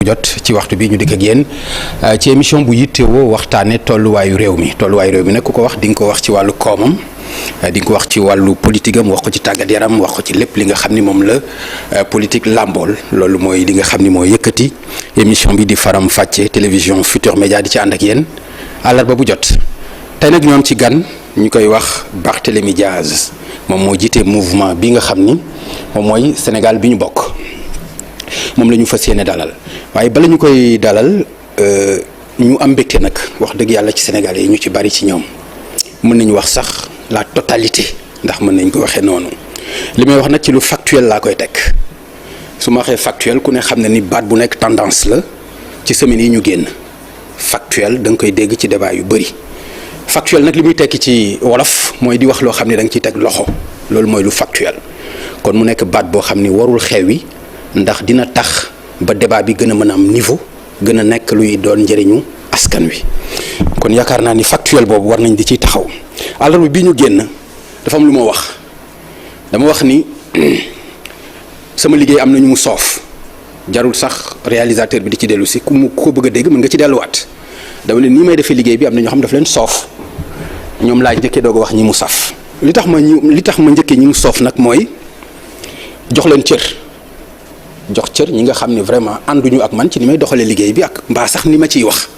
jot ci waxtu bi ñu dikk ak yéen ci émission bu yittewoo waxtaane tolluwaayu réew mi nag ku ko wax di nga ko wax ci wàllu koomam di nga ko wax ci wàllu politique am wax ko ci tàggat yaram wax ko ci lépp li nga xam ni moom la politique làmbool loolu mooy li nga xam ni mooy yëkkati émission bi di Faram Fàcce télévision Futur Média di ci ànd ak yéen àllarba bu jot tey nag ñoom ci gan ñu koy wax Barthélémy Dias moom moo jiite mouvement bi nga xam ni moom mooy Sénégal bi ñu bokk moom la ñu fas yéene dalal waaye bala ñu koy dalal ñu am mbégte nag wax dëgg yàlla ci Sénégalais yi ñu ci bari ci ñoom mën nañu wax sax la totalité ndax mën nañ ko waxee noonu li may wax nag ci lu factuel laa koy teg su ma waxee factuel ku ne xam ne ni baat bu nekk tendance la ci semaines yi ñu génn factuel da nga koy dégg ci débat yu bari factuel nag li muy tekki ci wolof mooy di wax loo xam ne da nga ciy teg loxo loolu mooy lu factuel kon mu nekk baat boo xam ni warul xewi ndax dina tax ba débat bi gën a mën a am niveau gën a nekk luy doon njëriñu askan wi kon yaakaar naa ni factuel boobu war nañ di ciy taxaw àllarba bi ñu génn dafa am lu ma wax dama wax ni sama liggéey am na ñu mu soof jarul sax réalisateur bi di ci dellu si ku ko bëgg a dégg mën nga ci delluwaat dama ne nii may defee liggéey bi am na ñoo xam daf leen soof ñoom laa njëkkee doog a wax ñi mu saf li tax ma njëkkee ñi mu soof nag mooy jox leen jox cër ñi nga xam ne vraiment ànduñu ak man ci ni may doxalee liggéey bi ak mbaa sax ni ma ciy wax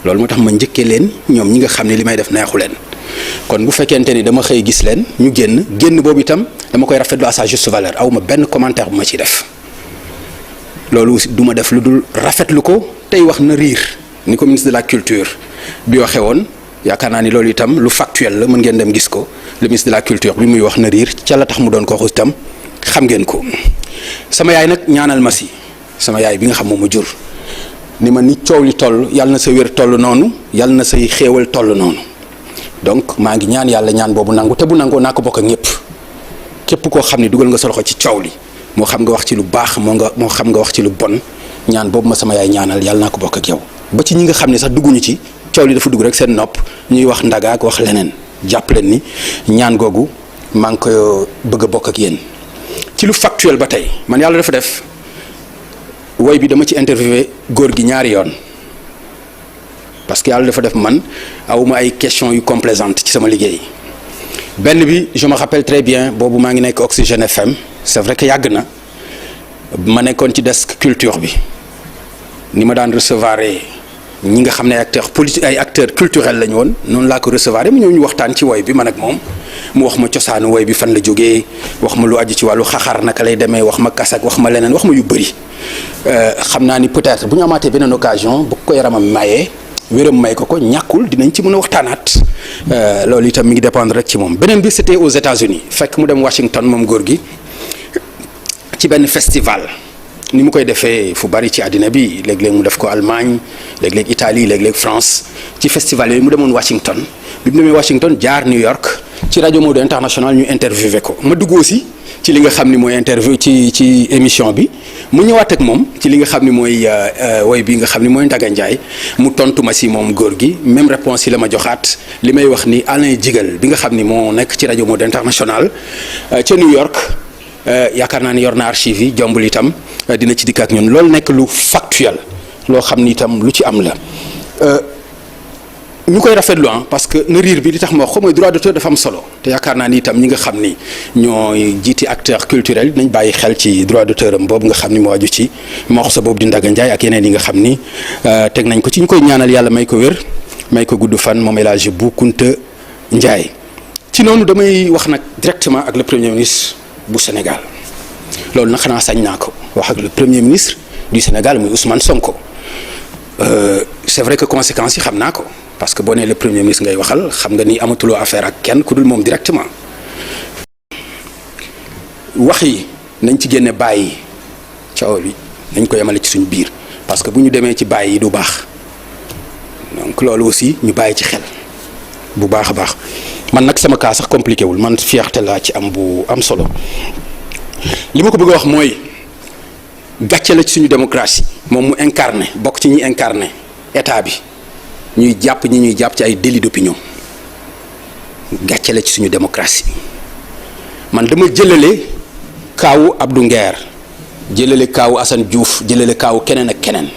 loolu moo tax ma njëkkee leen ñoom ñi nga xam ne li may def neexu leen kon bu fekkente ni dama xëy gis leen ñu génn boobu itam dama koy rafetlu à sa juste valeur aw ma benn commentaire bu ma ciy def loolu du ma def lu dul rafetlu ko tey wax na riir ni ko ministre de la culture bi waxee woon yaakaar naa ni loolu itam lu factuel la mën ngeen dem gis ko le ministre de la culture bi muy wax na riir ca la tax mu doon ko wax itam xam ngeen ko sama yaay nag ñaanal ma si sama yaay bi nga xam moom ma jur ni ma ni coow li toll yàlla na sa wér toll noonu yàlla na say xéewal toll noonu donc maa ngi ñaan yàlla ñaan boobu nangu te bu nangoo naa ko bokk ak ñëpp képp koo xam ne dugal nga sa loxo ci coow li moo xam nga wax ci lu baax moo xam nga wax ci lu bon ñaan boobu ma sama yaay ñaanal yàlla naa ko bokk ak yow ba ci ñi nga xam ne sax dugguñu ci coow li dafa dugg rek seen nopp ñuy wax ndaga ak wax leneen jàpp leen ni ñaan googu maa ngi ko bëgg a bokk ak yéen ci lu factuel ba tey man yàlla dafa def woy bi dama ci interviewé góor gi ñaari yoon parce que yàlla dafa def man awuma ay questions yu complaisantes ci sama liggéey benn bi je me rappelle très bien boobu maa ngi nekk Oxygène FM c'est vrai que yàgg na ma nekkoon ci desk culture bi ni ma daan recevoir ñi nga xam ne ay acteurs culturels lañu woon noonu laa ko recevoir mu ñëw ñu waxtaan ci woy bi man ak moom mu wax ma cosaanu woy bi fan la jógee wax ma lu aju ci wàllu xaxar naka lay demee wax ma kasak wax ma leneen wax ma yu bëri xam naa ni peut-être bu ñu amaatee beneen occasion bu ko yaramam mayee wéram may ko ñàkkul dinañ ci mën a waxtaanaat loolu itam mi ngi dépendre rek ci moom beneen bi c'était aux États-Unis fekk mu dem Washington moom góor gi ci benn festival ni mu koy defee fu bari ci àddina bi léeg-léeg mu def ko Allemagne léeg-léeg Italie léeg-léeg France ci festival yooyu mu demoon Washington bi mu demee Washington jaar New York ci rajo Mode International ñu interviewé ko ma dugg aussi ci li nga xam ni mooy interview ci émission bi mu ñëwaat ak moom ci li nga xam ni mooy woy bi nga xam ni mooy Ndaga Ndiaye mu tontu ma si moom góor gi même réponse yi la ma joxaat li may wax ni Alain Jigal bi nga xam ni moo nekk ci rajo Mode International ca New York yaakaar naa ni yor na archive yi jombul itam dina ci dikk ak ñun loolu nekk lu factuel loo xam ni itam lu ci am la ñu koy rafetlu parce que na riir bi li tax ma wax ko mooy droit d'auteur dafa am solo te yaakaar naa ni itam ñi nga xam ni ñooy jiiti acteur culturel dinañ bàyyi xel ci droit d'auteur am boobu nga xam ni moo aju ci morceau boobu di Ndaga Ndiaye ak yeneen yi nga xam ni teg nañ ko ci ñu koy ñaanal yàlla may ko wér may ko gudd fan moom El Hadji Bou Kounta Ndiaye ci noonu damay wax nag directement ak le premier ministre bu Sénégal loolu nag xanaa sañ naa ko wax ak le premier ministre du Sénégal muy Ousmane Sonko c'est vrai que conséquences yi xam naa ko parce que boo nee le premier ministre ngay waxal xam nga ni amatuloo affaire ak kenn ku dul moom directement wax yi nañ ci génne bàyyi coow bi nañ ko yemale ci suñu biir parce que bu ñu demee ci bàyyi yi du baax donc loolu aussi ñu bàyyi ci xel bu baax a baax man nag sama cas sax compliqué wul man fierté laa ci am bu am solo li ma ko bëgg a wax mooy gàcce la ci suñu démocratie moom mu incarné bokk ci ñi incarné état bi ñuy jàpp ci ay délit d'opinion gàcce la ci suñu démocratie man dama jëlale kaawu Abdou Nguer jëlale kaawu Assane Diouf jëlale kaawu keneen ak keneen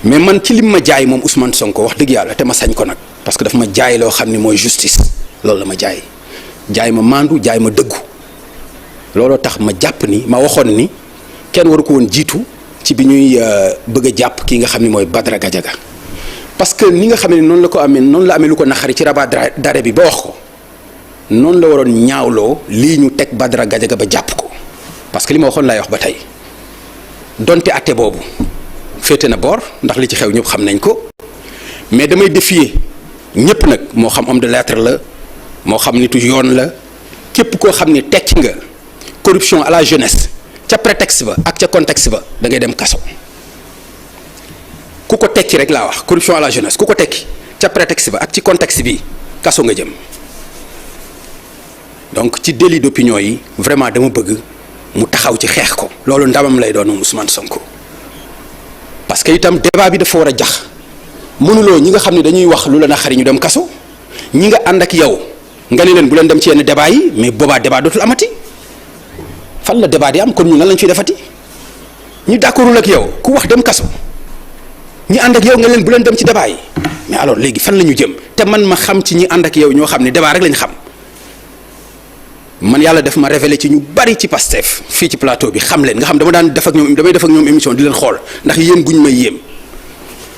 mais man ci lim ma jaay moom Ousmane Sonko wax dëgg yàlla te ma sañ ko nag parce que daf ma jaay loo xam ne mooy justice loolu la ma jaay ma maandu jaay ma dëggu looloo tax ma jàpp ni ma waxoon ni kenn waru ko woon jiitu ci bi ñuy bëgg a jàpp kii nga xam ne mooy Badara Gadiaga parce que ni nga xam ne noonu la ko amee noonu la amee lu ko naqari ci rabat d'arrêt bi ba wax ko noonu la waroon ñaawloo lii ñu teg Badara Gadiaga ba jàpp ko parce que li ma waxoon laay wax ba tey donte atte boobu féete na boor ndax li ci xew ñëpp xam nañ ko mais damay défier ñëpp nag moo xam homme de lettres la moo xam nitu yoon la képp koo xam ne tekki nga corruption à la jeunesse ca prétexte ba ak ca contexte ba da ngay dem kaso ku ko tekki rek laa wax corruption à la jeunesse ku ko tekki ca prétexte ba ak ci contexte bi kaso nga jëm donc ci délit d'opinion yi vraiment dama bëgg mu taxaw ci xeex ko loolu ndamam lay doon Ousmane Sonko parce que itam débat bi dafa war a jax mënuloo ñi nga xam ne dañuy wax lu la naqari ñu dem kaso ñi nga ànd ak yow nga ne leen bu leen dem ci yenn débat yi mais boobaa débat dootul amati fan la débat di am kon ñun lan lañ fiy defati ñu d'accordul ak yow ku wax dem kaso ñi ànd ak yow nga leen bu leen dem ci débat yi mais alors léegi fan la ñu jëm te man ma xam ci ñi ànd ak yow ñoo xam ne débat rek lañ xam man yàlla def ma révélé ci ñu bari ci Pastef fii ci plateau bi xam leen nga xam damay def ak ñoom émission di leen xool ndax yéem guñ may yéem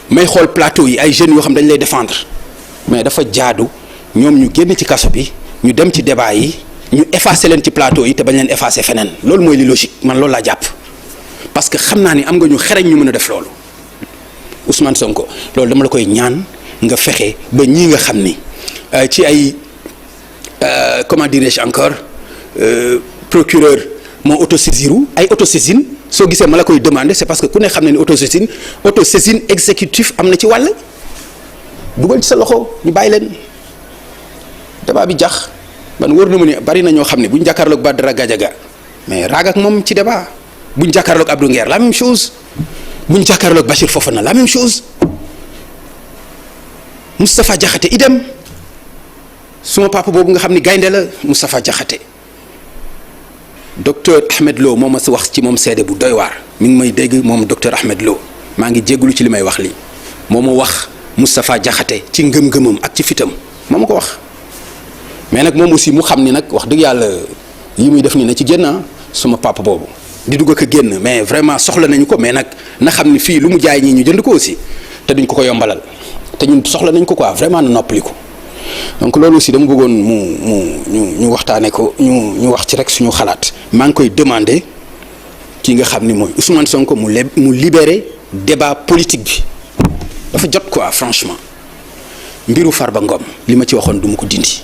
may xool plateau yi ay jeunes yoo xam dañ lay défendre mais dafa jaadu ñoom ñu génn ci kaso bi ñu dem ci débat yi ñu effacer leen ci plateau yi te bañ leen effacer feneen loolu mooy li logique man loolu laa jàpp parce que xam naa ni am nga ñu xereñ ñu mën a def loolu Ousmane Sonko loolu dama la koy ñaan nga fexe ba ñii nga xam ni ci ay comment dirais-je encore procureur moo autosaisiru ay autosaisine soo gisee ma la koy demander c'est parce que ku ne xam ne ni autosaisine exécutif am na ci wàll dugal ci sa loxo ñu bàyyi leen débat bi jax man wóor na ma ni bari na ñoo xam ne bu ñu jàkkaarloog Badara Gadiaga mais raag ak moom ci débat bu ñu jàkkaarloog Abdou Nguer la même chose bu ñu jàkkaarloog Bachir Fofana la même chose Moustapha Diakhaté idem suma papa boobu nga xam ni gaynde la Moustapha Diakhaté docteur Ahmed Lo moo ma si wax ci moom seede bu doy waar mi ngi may dégg moom docteur Ahmed Lo maa ngi jégalu ci li may wax lii moo ma wax Moustapha Diakhaté ci ngëm-ngëmam ak ci fitam moo ma ko wax mais nag moom aussi mu xam ni nag wax dëgg yàlla yi muy def nii na ci génn suma papa boobu di dugg ak génn mais vraiment soxla nañu ko mais nag na xam ni fii lu mu jaay ñii ñu jënd ko aussi te duñ ko yombalal te ñun soxla nañ ko quoi vraiment na noppali ko donc loolu aussi dama bëggoon ñu waxtaane ko ñu wax ci rek suñu xalaat maa ngi koy demander ki nga xam ni mooy Ousmane Sonko mu libérer débat politique bi dafa jot quoi franchement mbiru Farba Ngom li ma ci waxoon du ma ko dindi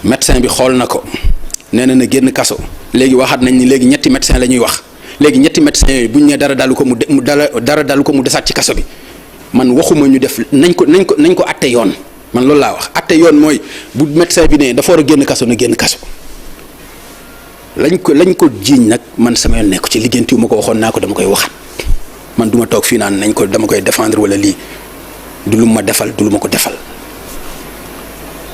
médecin bi xool na ko nee na génn kaso léegi waxaat nañ ni léegi ñetti médecin la ñuy wax léegi ñetti médecin yooyu buñ ne dara dalu ko mu desaat ci kaso bi man waxuma ñu def nañ ko atte yoon man loolu laa wax atte yoon mooy bu médecin bi ne dafa war a génn kaso na génn kaso lañ ko jiiñ nag man sama yoon nekk ci liggéeyantu ma ko waxoon naa ko dama koy waxat man du ma toog fii naan dama koy défendre wala lii du lu ma defal du lu ma ko defal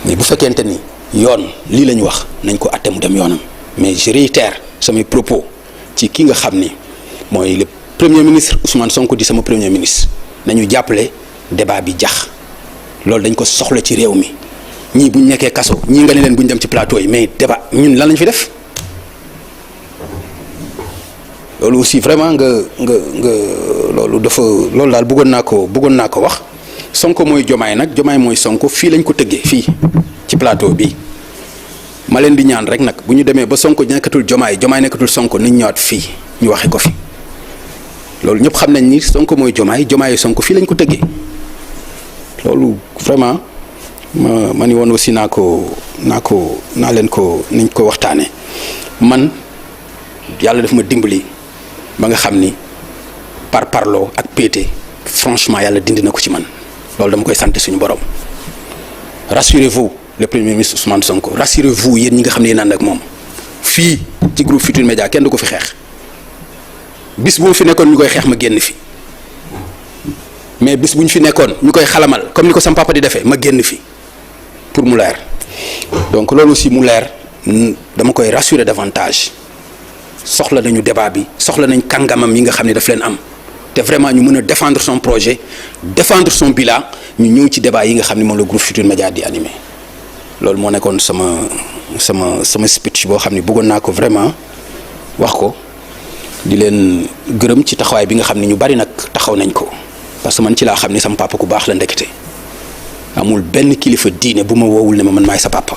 mais bu fekkente ni yoon lii la ñu wax nañ ko atte mu dem yoonam mais je réitère samay propos ci ki nga xam ni mooy le premier ministre Ousmane Sonko di sama premier ministre nañu jàppale débat bi jax loolu dañ ko soxla ci réew mi ñii bu ñu nekkee kaso ñii nga ne leen bu ñu dem ci plateau yi mais débat ñun lan lañ fi def loolu aussi vraiment nga loolu daal bëggoon naa ko wax Sonko mooy Jomaay nag Jomaay mooy Sonko fii lañ ko tëggee fii ci plateau bi ma leen di ñaan rek nag bu ñu demee ba Sonko nekkatul Jomaay nekkatul Sonko nañ ñëwaat fii ñu waxe ko fi loolu ñëpp xam nañ ni Sonko mooy Jomaay Sonko fii lañ ko tëggee loolu vraiment ma ni woon aussi naa leen ko nañ ko waxtaanee man yàlla daf ma dimbali ba nga xam ni parloo ak péete franchement yàlla dindi na ko ci man loolu dama koy sant suñu borom rassurez-vous le premier ministre Ousmane Sonko rassurez-vous yéen ñi nga xam ne yéen ànd ak moom fii ci groupe Futurs Médias kenn du ko fi xeex bis bu mu fi nekkoon ñu koy xeex ma génn fi mais bis bu ñu fi nekkoon ñu koy xalamal comme ni ko sam papa di defee ma génn fi pour mu leer donc loolu aussi mu leer dama koy rassurer davantage soxla nañu débat bi soxla nañ kàngamam yi nga xam ne daf leen am te vraiment ñu mën a défendre son projet défendre son bilan ñu ñëw ci débat yi nga xam ne moom la groupe Futurs Médias di animé loolu moo nekkoon sama speech boo xam ne bëggoon naa ko vraiment wax ko di leen gërëm ci taxawaay bi nga xam ne ñu bari nag taxaw nañ ko parce que man ci laa xam ne sama papa ku baax la ndekete amul benn kilifa diine bu ma woowul ne ma man maay sa papa